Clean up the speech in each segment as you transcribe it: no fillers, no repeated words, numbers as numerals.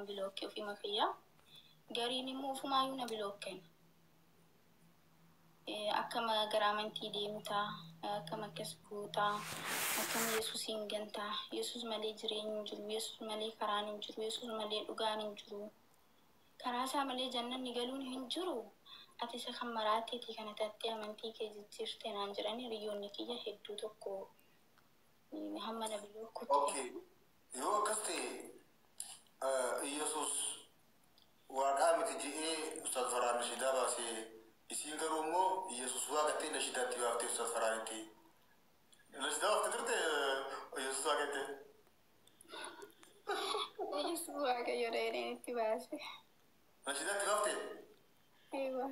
Achumaan bilookkee ofuma kiyyaa. Gariin immoo ofumaayyuu na bilookkan. Akkam gara amantii deemtaa, akkam akkas gootaa, akkam Yesuusiin gantaa, Yesuus malee jireenyi hin jiru, Yesuus malee karaan hin jiru, Yesuus malee dhugaan hin jiru. Karaa isaa malee jannanni galuun hin jiru. Ati isa kan maraatteetii kana tattee amantii kee jijjiirte naan jedhanii hiriyoonni kiyya hedduu tokko hamma na bilookkutti. Okay. Yoo akkas ta'e, Iyesuus waaqaa miti je'ee Ustaaz Farhaan nashiidaa baasee, isiin garuu immoo Iyesuus waaqa ta'e nashiidaatti baaftee Ustaaz Farhaanitti. Nashiidaa baaftee turte Iyesuus waaqa ta'e. Yesuus Waaqayyoodha jedheen itti baase. Nashiidaatti baaftee? Eewwa.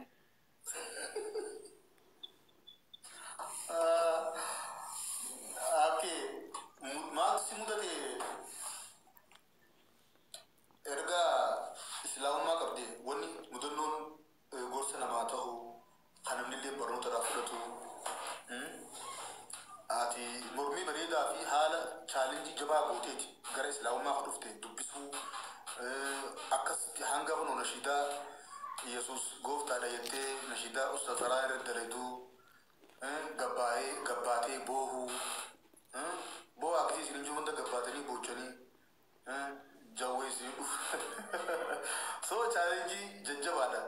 Okay. Maaltu si mudate erga islaamummaa qabde? Wanni mudannoon gorsa namaa ta'u kan namni illee barnoota irraa fudhatu, ati mormii bareedaa fi haala chaalenjii jabaa gooteeti gara islaamummaa kan dhufte, dubbisuu akkasitti hanga kunoo nashiidaa Yesuus gooftaadha jettee nashiidaa Ustaaz Farhaan irratti dalayduu, gabbaa'ee gabbaatee boohuu, boo'a akkasii isin jiru hunda gabbaatanii boochanii jawwee isin dhufu. So chaalenjii jajjabaadha.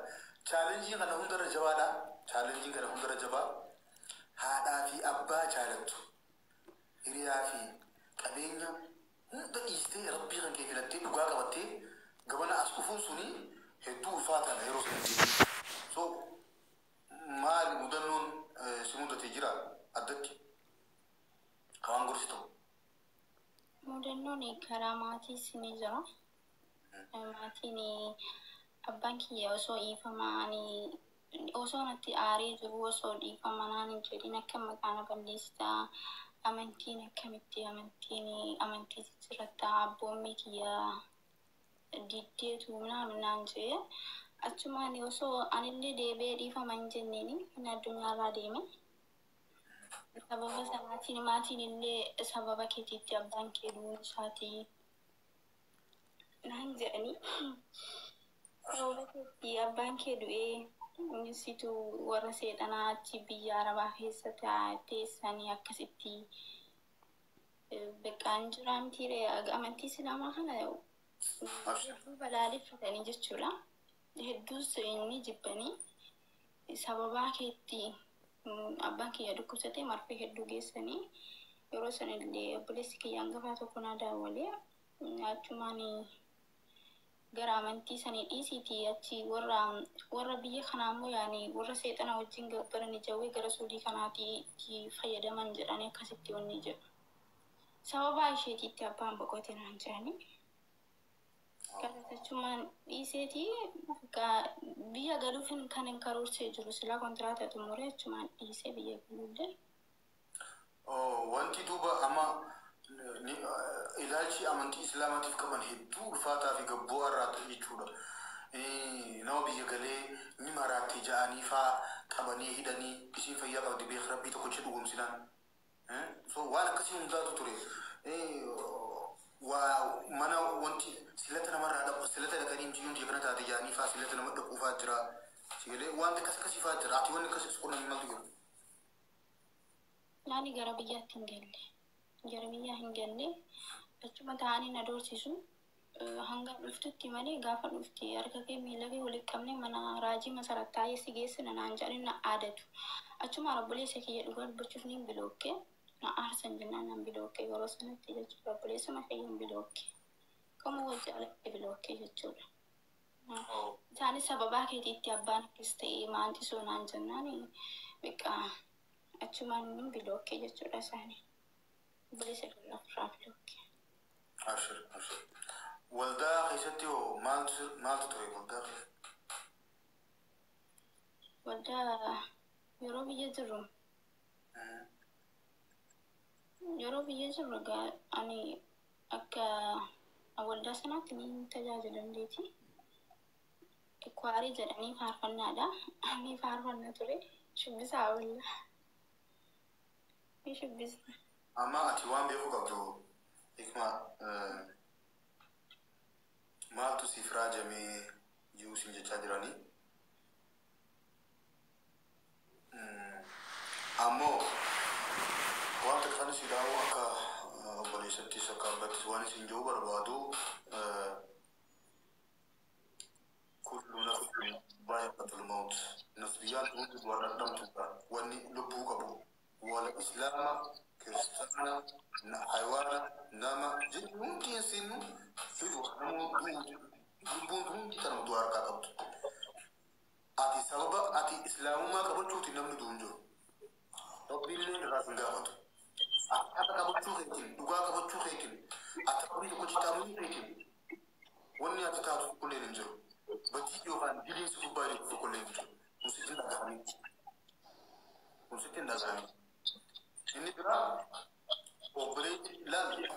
Chaalenjii kana hundarra jabaadha. Chaalenjiin kana hundarra jabaa. Haadhaa fi abbaa jaalattu. Hiriyaa fi qabeenya hunda dhiistee rabbii kan kee filattee dhugaa qabattee gabana as dhufuun suni hedduu ulfaataadha yeroo sanitti. So maali mudannoon si mudatee jira addatti? Ka waan gorsi ta'u. Mudannoon karaa maatiis ni jira. Maatiin abbaan kiyya osoo dhiifamaa ani osoo natti aaree jiru osoo dhiifama naan hin jedhin akka maqaa na balleessitaa, amantiin akkamitti amantiin amantii jijjiirrattaa, abboommii kiyya diddeetu naan jee, achumaan osoo anillee deebi'ee dhiifama hin jenneeni inni addunyaarraa deeme. Sababa sanaatiin maatiin illee sababa keetiitti abbaan kee du'uun isaatii naan jedhanii, sababa keetti abbaan kee du'ee, situ warra seexanaa achi biyya arabaa keessa teessanii akkasitti beqqaan jira mitiire, amantii islaamaa kana hedduu balaaleffatanii jechuudha. Hedduus inni jibbanii, sababaa keetti abbaan kiyya dhukkubsatee marfee hedduu geessanii, yeroo sana illee obboleessi kiyya hangafaa tokko naa daawwalee, achumaan gara amantii sanii dhiisiitii achi warra biyya kanaa immoo yaani warra seexana wajjin gabbaranii jawwee gara suudii kanaatii itti fayyadaman jedhanii akkasitti wanni jedhu. Sababaa isheetiitti abbaan boqote naan jedhanii. Achumaan dhiiseetii biyya galuuf kan hin karoorsee jiru silaa kontiraata xumuree achumaan dhiisee biyya galuullee. Wanti duuba amma ilaalchi amantii islaamaatiif qaban hedduu ulfaataa fi gabboo irraa ta'e jechuudha. Nama biyya galee ni maraatte ja'anii faa qabanii hidhanii, isiin fayyaa qabdi beek rabbii tokkocha dhugoomsinaan. So waan akkasii hundaatu ture. Waa mana wanti silata namarraa dhaqu, silata dhaqanii mucayyoon tiyya kana taate ja'anii faa silata nama dhaquu faa jira. Sigalee wanti akkas akkasii faa jira. Ati wanni akkasii qunnamii maaltu jiru? Naani gara biyyaatti hin galle. Gara biyyaa hin galle. Achuma taa'anii na doorsisu. Hanga dhuftutti malee, gaafa dhufte harka kee miila kee walitti qabnee mana raajii Masarat taa'ee si geessina naan jedhanii na aadatu. Achuma obboleessa kiyya dhugaa dubbachuuf niin bilookke. Na aarsan jennaan nan bilookke yeroo sanatti jechuudha. Obboleessuma kiyya hin bilookke. Kamuu wajji alatti bilookke jechuudha. Isaanis sababaa keetiitti abbaan akkas ta'ee maanxisoo naan jennaan beekaa achumaan hin bilookke jechuudha isaanii. Obboleessa kiyya ofirraa bilookke. Abshir, abshir. Waldaa keessatti hoo maaltu ture waldaa keessa? Waldaa yeroo biyya jirru, yeroo biyya jirru egaa ani akka waldaa sanaatti ni tajaajilamleeti. Kwaarii jedhanii faarfannaadha. Ni faarfanna ture. Shubbisaa oolla. Ni shubbisna. Amma ati waan beekuu qabdu hikma maaltu Maaltu siif raajamee jiru siin jechaa jiranii. Ammoo wanta kana si dhaabu akka obboleessattis akka abbattis waan isin jiru barbaadu, kullu nafsin dhaa'iqatul maut, nasbiyyaan hundi waan dhandhamtudha. Wanni lubbuu qabu wala islaama, kiristaana, hayawaana, nama jedhu hundi isinnu fidu, lubbuun hundi tanuma du'a harkaa qabdu. Ati sababa ati islaamummaa qabachuuti namni du'u hin jiru. Rabbiillee irraa hin gaafatu. Akkaataa qabachuu keetiin, dhugaa qabachuu keetiin, ati rabbii tokko jitaamunii keetiin wanni ati taatu tokkolleen hin jiru. Badii yookaan diliin si gubbaa jiru tokkolleen hin jiru. Kun sitti hin dhaga'amin. Kun sitti hin dhaga'amin. Inni biraa, obboleetti ilaali.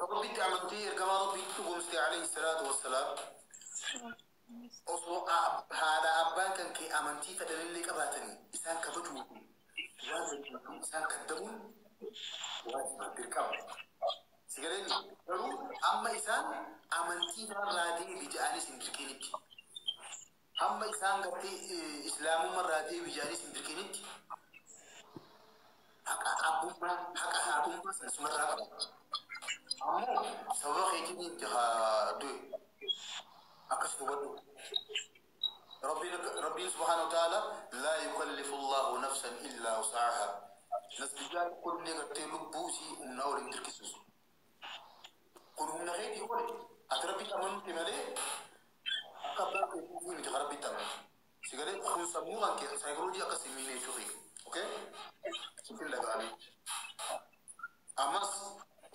Rabbitti amantee ergamaa Rabbiitti dhugoomsite alayhi salaatu wassalaam, osoo haadha abbaan kan kee amantii fedhanillee qabaatanii isaan kabajuu fi waan isaan kaddamuun waajiba, dirqama. Si galee? Garuu amma isaan amantii irraa deebi jedhanii hin dirqinitti. Hamma isaan gartee islaamummaa irraa deebi jedhanii hin dirqinitti, haqa abbummaa, haqa haadhummaa san sumarraa qaba. Ammoo sababa keetiin itti haa du'e akkas hubadhu. Rabbiin subhaanahu wa ta'ala laa yukallifu Allahu nafsan illaa wus'ahaa. Nasbiyyaan kullee gartee lubbuu isii humnaa waliin dirqisiisu. Kun humna keetii oli. Ati Rabbitti amanuuti malee akka abbaan keetii miti kan Rabbitti amanu. Si galee? Kun sammuu kan kee saayikoloojii akkas hin miine jechuu kee. Okay? Sitti hin dhaga'amee. Ammas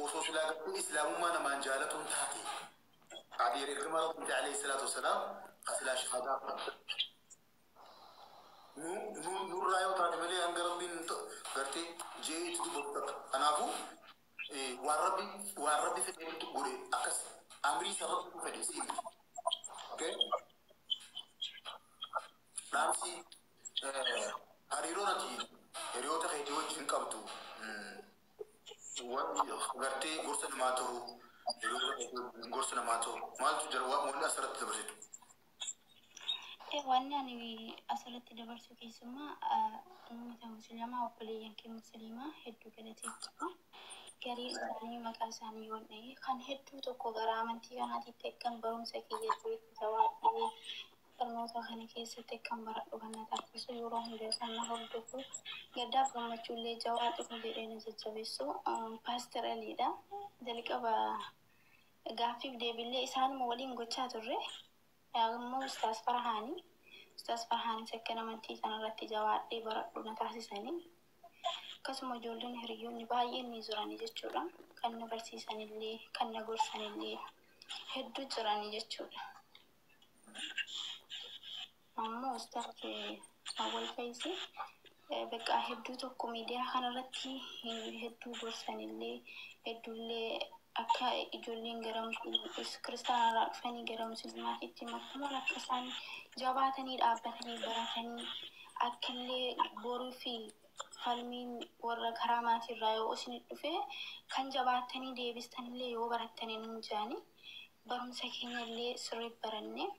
osoo silaa gartee islaamummaa namaan jaalatuun taate, ati ergama Rabbiiti alayhi salaatu wasalaam kasilaa shahaadaa fudhata. Nurraa yoo taate malee hanga Rabbiin gartee jee itti dubbatu takka. Kanaafuu waan Rabbi fedhe godhe, akkas amrii isa Rabbi fedhe si miti. Okay? Dhaamsi hariiroon ati hiriyoota keetii wajjin qabdu, gartee gorsa namaa ta'u, hiriyoota keetii wajjin gorsa namaa ta'u, maaltu jira wanni asirratti dabarsitu? Wanni ani asirratti dabarsu keessumaa uummata musliimaa, obboleeyyan kee musliimaa hedduu galateeffadha. Garii isaanii maqaa isaanii yoo dha'e, kan hedduu tokko gara amantii kanaatitti akkan barumsa kiyya jabaadhee barnoota kana keessatti akkan baradhu kan na taasisu, yeroo hunda isaan na hordofu, gaddaaf gammachuullee jabaadhu jedhee na jajjabeessu Paaster Aliidha. Jalqaba gaaffiif deebiillee isaanuma waliin gochaa turre. Immoo Ustaas Farhaanii. Ustaas Farhaanis akkan amantii kanarratti jabaadhee baradhu na taasisanii. Akkasuma ijoolleen hiriyoonni baay'een ni jirani jechuudha. Kan na barsiisanillee, kan na gorsanillee hedduu jirani jechuudha. Ammoo Ustaas Awwal Faayisii bakka hedduu tokko miidiyaa kanarratti hedduu gorsanillee, hedduullee akka ijoolleen gara kiristaanarraa dhufanii gara musliimaatitti makaman, akka isaan jabaatanii dhaabbatanii baratanii, akkallee boruu fi falmiin warra karaa maatiirraa yoo isin dhufe kan jabaatanii deebistanillee yoo barattanii nun jedhanii, barumsa keenya illee sirriitti barannee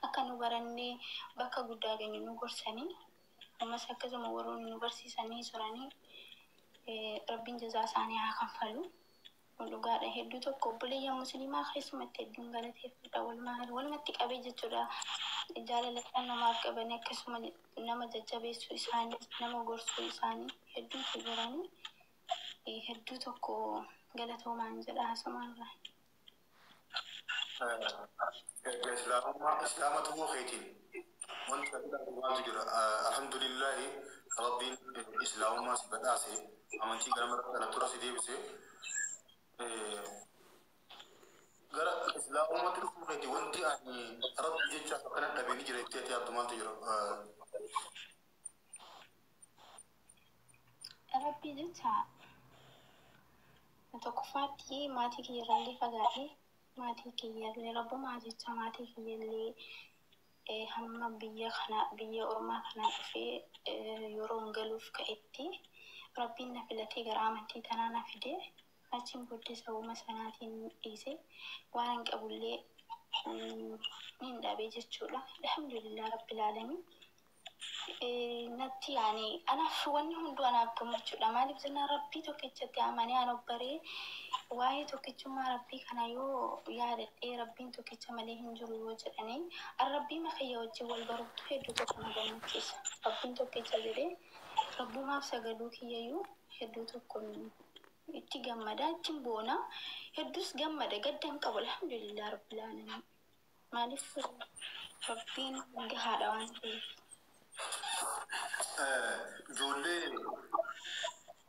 akka nu barannee bakka guddaa geenyu nu gorsanii, ammas akkasuma warroonni nu barsiisanii turanii Rabbiin jazaa isaanii haa kaffalu. Dhugaadha, hedduu tokko obboleeyyan musliimaa keessumatti hedduun galateeffadha, walumatti qabee jechuudha. Jaalala isaan namaaf qaban, akkasuma nama jajjabeessuu isaanii, nama gorsuu isaanii hedduutu jiranii, hedduu tokko galatoomaan jedha asumaarraa. Erga islaamummaa islaama ta'uu keetiin wanta maaltu jira? Alhamdulillahi, Rabbiin islaamummaa si badhaase, amantii gara mara kana tura si deebise. Gara islaamummaatti dhufuu keetii wanti ani Rabbi jecha akkana dhabee ni jira itti ati yaaddu maaltu jira? Rabbi jecha tokkoffaatti maatii kiyyarraallee fagaadhee, maatii kiyyallee rabbumaa jecha maatii kiyyallee hamma biyya kana, biyya ormaa kana dhufee yeroon galuuf ka'etti Rabbiin na filatee gara amantii tanaa na fide. Achiin booddee sababuma sanaatiin dhiise, waan hin qabullee nin dhabe jechuudha. Alhamdulillah rabbil aalamiin. Natti yaani anaaf wanni hunduu anaaf gammachuudha. Maaliif jennaan, Rabbii tokkichatti amanee an obbaree waa'ee tokkichummaa Rabbii kana yoo yaadadhee, Rabbiin tokkicha malee hin jiru yoo jedhanii, an Rabbii makiyya wajjin wal baruutu hedduu tokko na gammachiisa. Rabbiin tokkicha jedhee Rabbumaaf sagaduu kiyyayyuu hedduu tokko itti gammada, ittiin boona, hedduus gammada, gadda hin qabu. Alhamdulillah rabbil aalamiin. Maaliif, Rabbiin gahaadha waan ta'eef. Ijoollee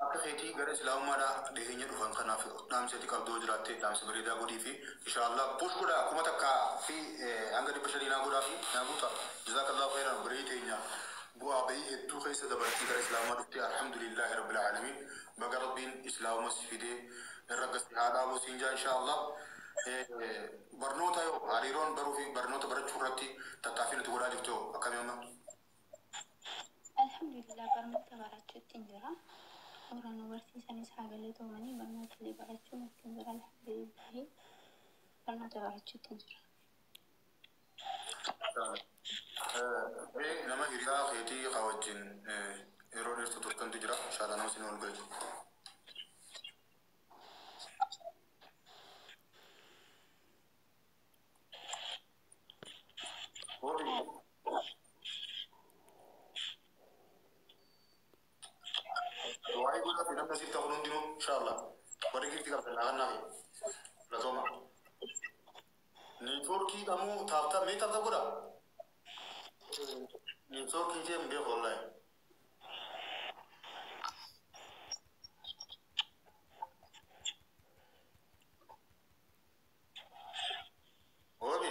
akka keetii gara islaamummaadhaa dhiyeenya dhufan kanaaf dhaamseeti qabdoo jiraatte, dhaamsa bareedaa godhii fi inshaallah push godhaa, 1500 naa godhaa fi naa guuta. Jazaakallahu khairan. Bareedee teenya bu'aa bahii hedduu keessa dabartii gara islaamaa dhuftee, alhamdulillahi rabbil aalamiin. Baga Rabbiin islaamuma si fidee irra gasti haa dhaabu siin jaa. Inshaallah barnoota yoo hariiroon baruu fi barnoota barachuu irratti tattaaffii nuti godhaa jirtu akkamii amma? Alhamdulillah, barnoota barachuutti hin jira. Warra nu barsiisanis haa galatoomanii, barnoota illee barachuun itti hin jira. Alhamdulillah, barnoota barachuutti hin jira. Nama hiriyaa keetii haa wajjin yeroo dheertuu turtantu jira. Inshaallah nama isin ol galchu. Waa'ee godhaa fi namni asitti hafuun hundinuu inshaallah warri gifti qabdan naa kannaa fi filatooma. Networkii dhamuu tap tap, mee tap tap godhaa. Networkiin kee hin beeku wallahi. Wabi.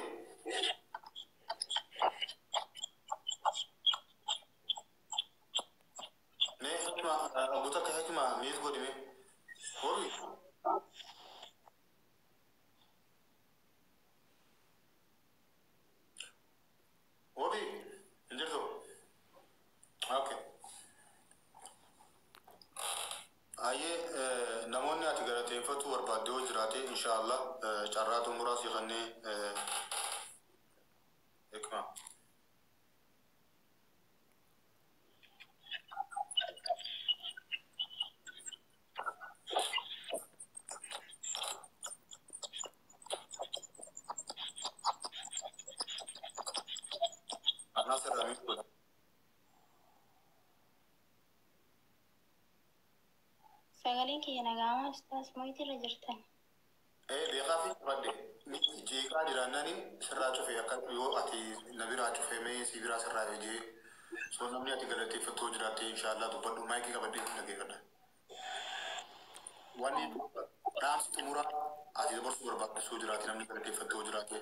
Mee hikma abu takka hikma miis godhi mee. Wabi. Wabi hin jirtu. Okay. Ayyee, namoonni ati galateeffachuu barbaadde yoo jiraate, inshaallah carraa xumuraa si kennee, hikma. Anaa sirraa miis godha. Sagaleen kiyya nagaamaa, ustaas? Moyitirra jirtan? Ee, beekaa fi fadhe jeeqaa jiraannaniin sirraa cufe, akka yoo ati na biraa cufe mee si biraa sirraa jee. So namni ati galateeffattoo jiraatte, inshaallah dubbadhu, maayikii qabadhee dhaggeeffadha. Wanni dhaamsi xumuraa ati dabarsuu barbaachisuu jiraate, namni galateeffattoo jiraate,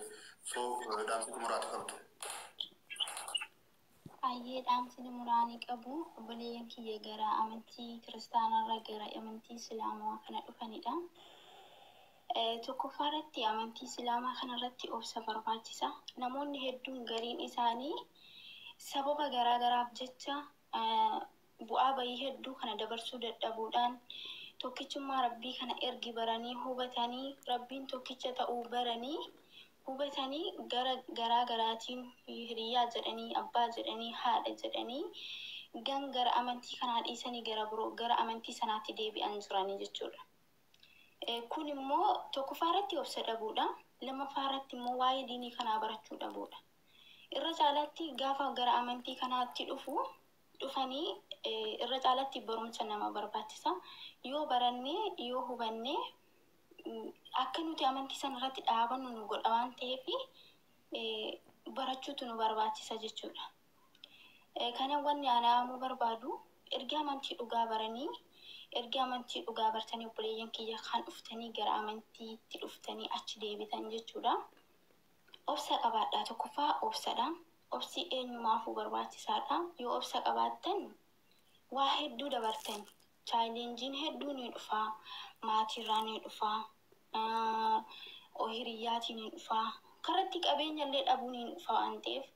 so dhaamsi xumuraa ati qabdu. Ayyee, dhaamsi muraanii qabu obboleeyyan kiyya gara amantii kiristaanarraa gara amantii islaamaa kana dhufanidha. Tokkoffaa irratti amantii islaamaa kanarratti obsa barbaachisa. Namoonni hedduun gariin isaanii sababa garaa garaaf jecha bu'aa bayii hedduu kana dabarsuu dadhabuudhaan, tokkichummaa Rabbii kana ergi baranii hubatanii, Rabbiin tokkicha ta'uu baranii hubatanii, gara garaa garaatiin hiriyaa jedhanii, abbaa jedhanii, haadha jedhanii gan gara amantii kanaa dhiisanii gara biroo gara amantii sanaatti deebi'an jiranii jechuudha. Kun immoo tokkoffaa irratti obsa dhabuudha. Lammaffaa irratti immoo waa'ee diinii kanaa barachuu dhabuudha. Irra caalaatti gaafa gara amantii kanaatti dhufu dhufanii irra caalaatti barumsa nama barbaachisa. Yoo barannee, yoo hubannee, akka nuti amantii sana irratti dhaabannu nu godha waan ta'eef barachuutu nu barbaachisa jechuudha. Kana wanni ani dhaamuu barbaadu, erga amantii dhugaa baranii, erga amantii dhugaa bartanii, obboleeyyan kiyya kan dhuftanii gara amantiitti dhuftanii achi deebitan jechuudha. Obsa qabaadhaa. Tokkoffaa obsadha. Obsi eenyumaafuu barbaachisaadha. Yoo obsa qabaattan waa hedduu dabartan. Challengeiin hedduu ni dhufaa. Maatiirraa ni dhufaa. Hiriyyaatiin ni dhufaa. Karatti qabeenya illee dhabuu ni dhufa waan ta'eef,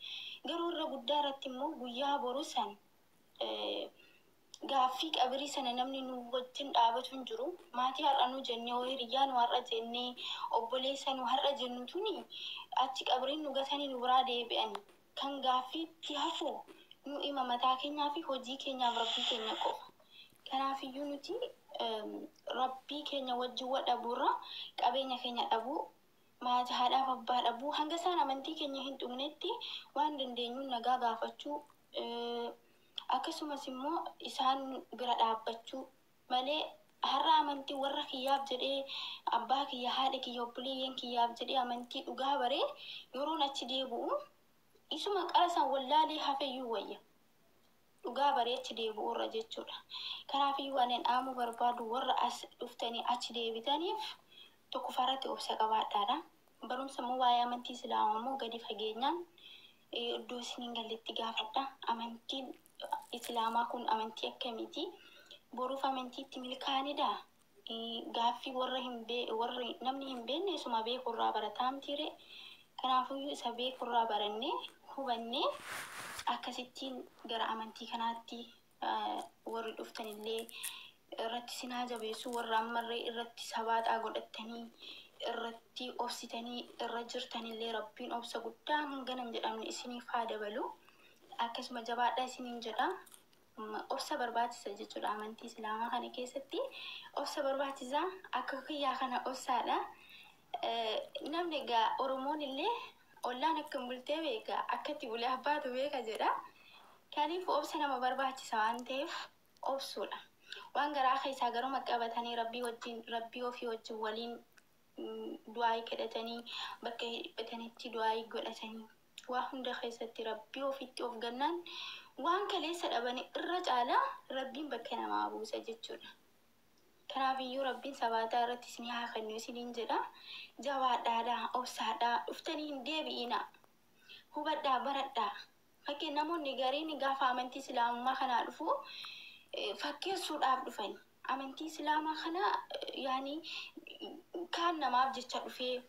garuu irra guddaa irratti immoo guyyaa boru san Gaaffii qabrii sana namni nu wajjin dhaabatu hin jiru. Maatii har'a nu jennee, hiriyaa nu har'a jennee, obboleessa nu har'a jennu tuni achi qabriin nu gatanii nu biraa deebi'ani. Kan gaaffiitti hafu nu ima mataa keenyaa fi hojii keenyaaf Rabbii keenya qofa. Kanaafiyyuu nuti Rabbii keenya wajjin wa dhabuurra qabeenya keenya dhabuu, maatii haadhaaf abbaa dhabuu, hanga isaan amantii keenya hin dhumnetti waan dandeenyuun nagaa gaafachuu, akkasumas immoo isaan bira dhaabbachuu malee, har'a amantii warra kiyyaaf jedhee, abbaa kiyya, haadha kiyya, obboleeyyan kiyyaaf jedhee amantii dhugaa baree yeroon achi deebi'u isuma qara isaan wallaalee hafeyyuu wayya. Dhugaa baree achi deebi'u irra jechuudha. Kanaafiyyuu waan hin dhaamuu barbaadu warra as dhuftanii achi deebitaniif, tokkoffaarratti obsa qabaadhaadha. Barumsa immoo waa'ee amantii Islaamaa immoo gadi fageenyaan iddoo isin hin galletti gaafadha. Amantiin Islaamaa kun amantii akkamiiti? Boruuf amantiitti milkaa'anidha. Gaaffii warra hin warri namni hin beekne isuma beekurraa barataa mitiire. Kanaafiyyuu isa beekurraa barannee hubannee akkasittiin gara amantii kanaatti warri dhuftanillee irratti sinaa jabeessu. Warra ammallee irratti sabaaxaa godhattanii irratti obsitanii irra jirtanillee Rabbiin obsa guddaa hangana hin jedhamne isiniif haa dabalu. Akkasuma jabaadhaa isiniin jedha. Obsa barbaachisa jechuudha amantii Islaamaa kana keessatti. Obsa barbaachisa, akka kiyyaa kana obsaadha. Namni egaa Oromoon illee ollaan akkam bultee beeka, akkatti bulee abbaatu beeka jedha. Kanaaf obsa nama barbaachisa waan ta'eef obsuudha. Waan garaa keessaa garuma qabatanii Rabbii wajjin, Rabbii ofii wajjin waliin du'aa kadhatanii, bakka hidhatanitti du'aa godhatanii, waa hunda keessatti Rabbii ofitti of gannaan waan kaleessa dhabanii irra caalaa Rabbiin bakka namaa buusa jechuudha. Kanaafiyyuu Rabbiin sabaataa irratti isin haa kennu isiniin jedha. Jabaadhaadha, obsaadhaa, dhuftanii hin deebi'ina. Hubadhaa, baradhaa. Fakkeen namoonni gariin gaafa amantii Islaamummaa kanaa dhufu fakkeessuudhaaf dhufani. Amantii Islaamaa kana yaani kaan namaaf jecha dhufee,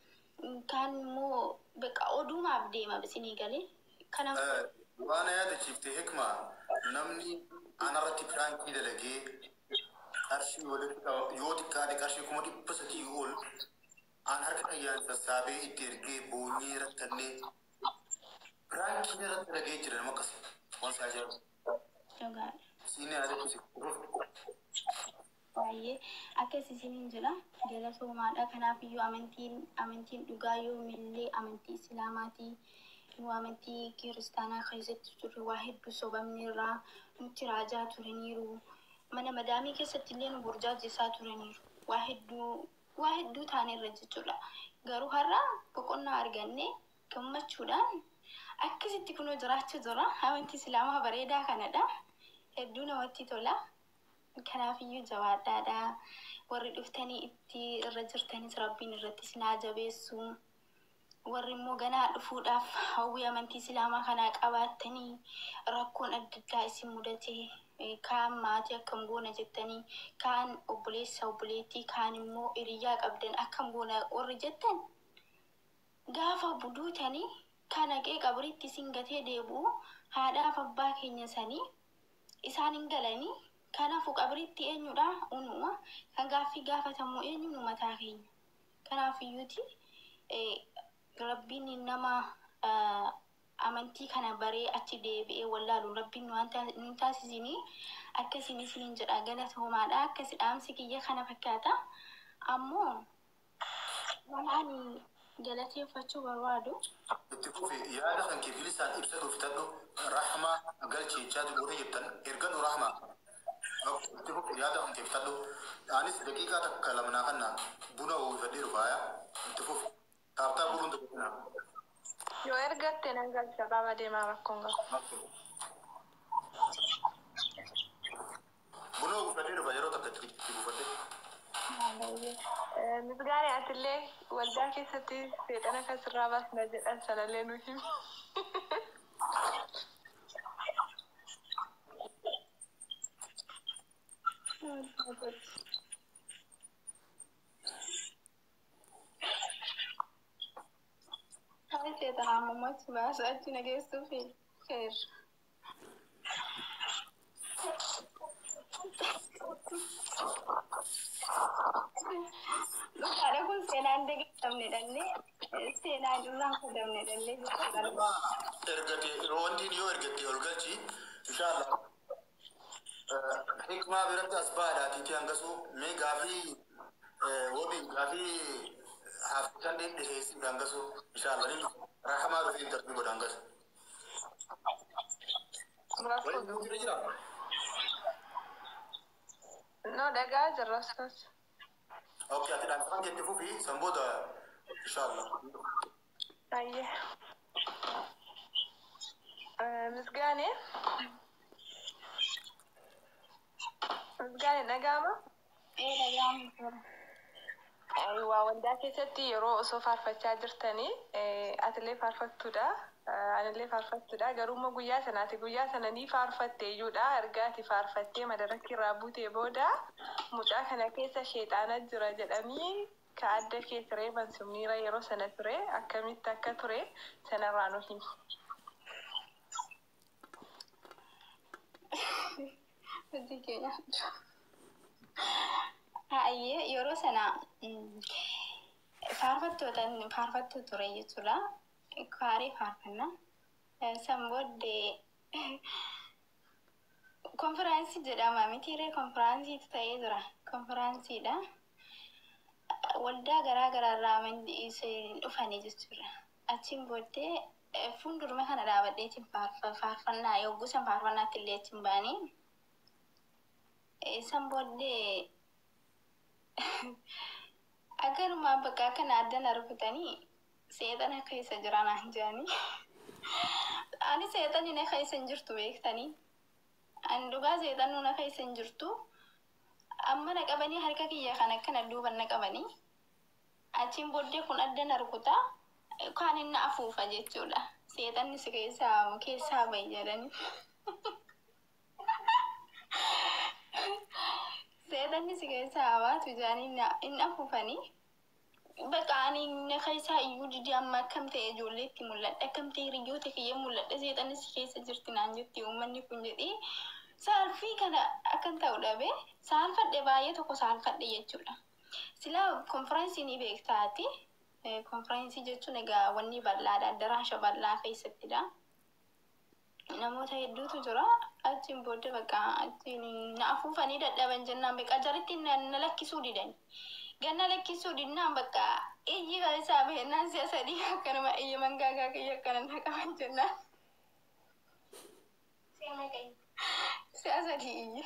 kaan immoo bakka oduumaaf deema isinii galee. Kanaaf Waan yaadachiifte Hikma, namni anarratti piraankii dalagee qarshii walitti qaba yoo xiqqaate qarshii 300,000 ol an harka kiyyaan sassaabee itti ergee, boonyee rakkannee piraankii irratti dalagee jira nama akkasii waan isaa ajaa'ibu. Dhugaadha. Siin yaadachiise. Baay'ee akkas isiniin jira, galatoomaadha. Kanaafiyyuu amantiin dhugaa yoomillee amantii Islaamaatii. Nu amantii Kiristaanaa keessatti turre, waa hedduu sobamneerraa, nutti raajaa turaniiru, mana madaamii keessatti illee nu burjaajessaa turaniiru, waa hedduu waa hedduu taanerra jechuudha. Garuu har'a boqonnaa arganne gammachuudhaan akkasitti kunoo jiraachuu jira. Amantii Islaamaa bareedaa kanadha, hedduu namatti tola. Kanaafiyyuu jabaadhaadha. Warri dhuftanii itti irra jirtanis Rabbiin irratti isin haa jabeessu. Warri immoo ganaa dhufuudhaaf hawwii amantii Islaamaa kanaa qabaattanii rakkoon adda addaa isin mudate, kaan maatii akkam goona jettanii, kaan obboleessa obboleettii, kaan immoo hiriyyaa qabdan akkam goona warri jettan, gaafa buduutanii kan haqee qabriitti isin gatee deebi'u haadhaaf abbaa keenya sanii isaan hin galanii. Kanaafuu qabriitti eenyudha unuma kan gaaffii gaafatamu? Eenyu? Nu mataa keenya. Kanaafiyyuuti Rabbiin nama amantii kana baree achi deebi'ee wallaalu Rabbiin nu taasisinii. Akkasiin isiniin jedha, galatoomaadha. Akkasi dhaamsi kiyya kana fakkaata. Ammoo waan ani galateeffachuu barbaadu Itti fufi, yaada kan kee bilisaan ibsatu fitadhu. Rahmaa galcheechaa gootee jettan ergadhu Rahmaa. Itti fufi, yaada kan kee fitadhu. Anis daqiiqaa takka lamnaa kana buna uwwifadhee dhufaaya. Itti fufi. Taaptaa buruun tokko kana. Yoo ergatte nan galcha, qaba deemaa, rakkoon qabu. Buna uwwifadhee dhufa, yeroo takka itti buufadhee. Misgaanii, atillee waldaa keessatti seexana kan sirraa baasna jedhan sanallee nu himi. Hai, seexana ammammachi baasa achi na geessuufi keer. Dhugaadha kun seenaan dagatamne dhallee seenaan irraa fudhamne dhallee jechuudha. Nama ergate wantiin yoo ergatte ol galchi inshallah. Hikmaa biratti as baadhaatiiti hangasu mee gaafii wabii gaafii haftan dhiheessi hangasu inshallah ni rahamaa dhufee interview godha hangasu. Rakkoo Waliin guutuu jira. No, dhagaa jirra ustaas. Okay, ati dhaamsaan jetti fufi san booda inshallah. Ayyee. Misgaanee. Misgaanee dhagaama? Ee dhagaan jira. Waa waldaa keessatti yeroo osoo faarfachaa jirtanii atillee faarfattuudha. Anillee faarfattuudha. Garuu immoo guyyaa sanaati. Guyyaa sana ni faarfatte iyyuudha. Erga ati faarfattee madarakii irraa buutee booda mucaa kana keessa sheexaana jira jedhanii ka adda keessa reeban sumniira yeroo sana ture akkamitti akka ture sanarraa nu himi. Hojii keenya. Hayyee yeroo sana faarfattoota faarfattuu ture jechuudha. Kaarii faarfannaa. San booddee konfiraansii jedhama mitiiree konfiraansiitu ta'ee jira. Konfiraansiidha. Waldaa garaa garaarraa dhufanii jechuudha. Achiin booddee fuulduruma kana dhaabadheetiin faarfannaa yogguu san faarfannaatti illee achiin ba'anii. San booddee akkanumaan bakka akkana addana rukutanii seexana keessa jira naan jedhanii. Ani seexanni na keessa hin jirtu beektanii. Ani dhugaa seexannu na keessa hin jirtu. Amma na qabanii harka kiyya kan akkana duuban na qabanii. Achiin booddee kun addana rukutaa kaan inni afuufa jechuudha. Seexanni si keessaa keessaa bahi jedhanii. Seexanni si keessaa baatu jedhanii inni afuufanii. Bakka ani na keessaa iyyuu didee amma akkam ta'e ijoolleetti mul'adha akkam ta'e hiriyoota kiyya mul'adha seexanni si keessa jirti naan jetti uummanni kun jedhee saalfii kana akkan ta'u dhabe saalfadhe baay'ee tokko saalfadhe jechuudha. Silaa konfiraansii ni beektaati. Konfiraansii jechuun egaa wanni bal'aadha addaraasha bal'aa keessattidha. Namoota hedduutu jira. Achiin booddee bakka achiin na afuufanii dadhaban jennaan bakka jaritti na lakkisuu didani. Ganna lakkisuu dinnaan bakka iyyi isaa bahennaan si'a sadii akkanuma iyyi mangaagaa kiyya akkana na qaban jennaan. Si'a sadii iyyi.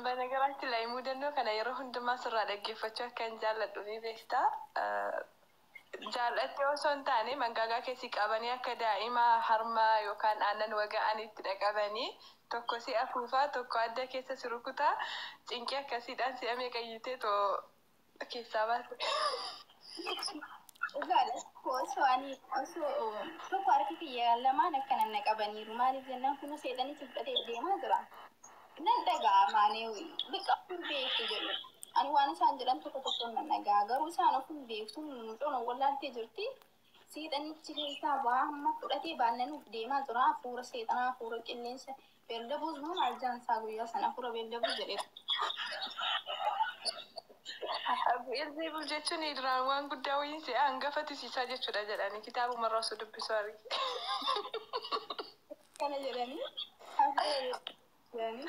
በነገራችን ላይ mudannoo kana yeroo hundumaa sirraa dhaggeeffachuu akka hin jaalladhu ni beektaa. Jaallattee osoo hin taane mangaagaa keessi qabanii akka daa'ima harma yookaan aannan waga'anitti dhaqabanii tokko si afuufaa tokko adda keessa si rukutaa cinqii akkasiidhaan si'a meeqa iyyitee too keessaa baate. Dhugaadha. Osoo ani osoo tokko harka kiyya lamaan akkana na qabaniiru. Maaliif jennaan kun seexanichi fudhatee deemaa jira. Nan dhaga'a malee biqa of hin beektu jedhu. Ani waan isaan jedhan tokko tokko nan dhaga'a. Garuu isaan of hin beektu mucoon wallaaltee jirti. Seexanichi keessaa waa hamma fudhatee baannanuuf deemaa jira. Hafuura seexanaa, hafuura qilleensa. Beeldabuus moo maal jaansaa guyyaa sana hafuura beeldabuus jedhee. Beelzebul jechuun duraan waan guddaa wayiin si'a hangafa tisiisaa jechuudha jedhanii kitaabumarraa osoo dubbisuu arge. Kana jedhanii hafuura jedhanii.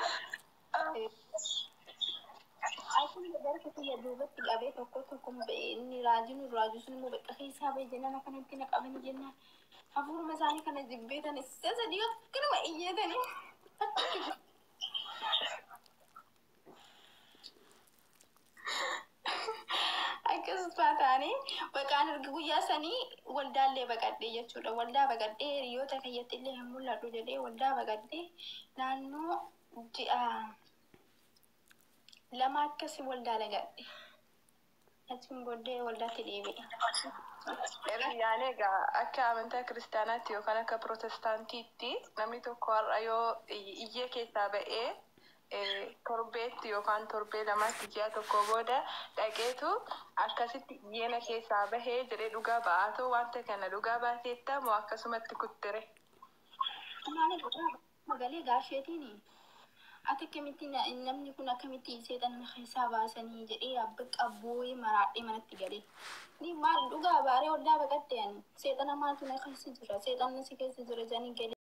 Akkuma harka kiyya duubatti qabee tokko tokko inni raajiin raajii sun immoo bakka keessaa bahe jennaan akkanatti na qabanii jennaan hafuuruma isaanii kana jibbeetan isa sadii akkanuma iyyeetanii. Akkasumas ta'anii baqaan erga guyyaa sanii waldaallee baqadhee jechuudha. Waldaa baqadhee hiriyoota kiyyatti illee hin mul'adhu jedhee waldaa baqadhee naannoo ji'a lama akkasii waldaa lagadhe. Achiin booddee waldaatti deebi'e. Yaani egaa akka amantaa kiristaanaatti yookaan akka pirootestaantiitti namni tokko har'a yoo iyyee keessaa ba'ee torbeetti yookaan torbee lamaatti ji'a tokko booda dhaqeetu akkasitti iyyeena keessaa bahee jedhee dhugaa ba'aatoo wanta kana dhugaa baateetta moo akkasumatti kuttere? Maali godhaa magalee gaasheetiin ati akkamitti namni kun akkamitti seexana keessaa baasanii jedhee abba qabbooyee maraadhee manatti galee. Ni maal dhugaa baaree waldaa baqatte ani seexana maaltu na keessa jira, seexanni si keessa jira jedhanii galee.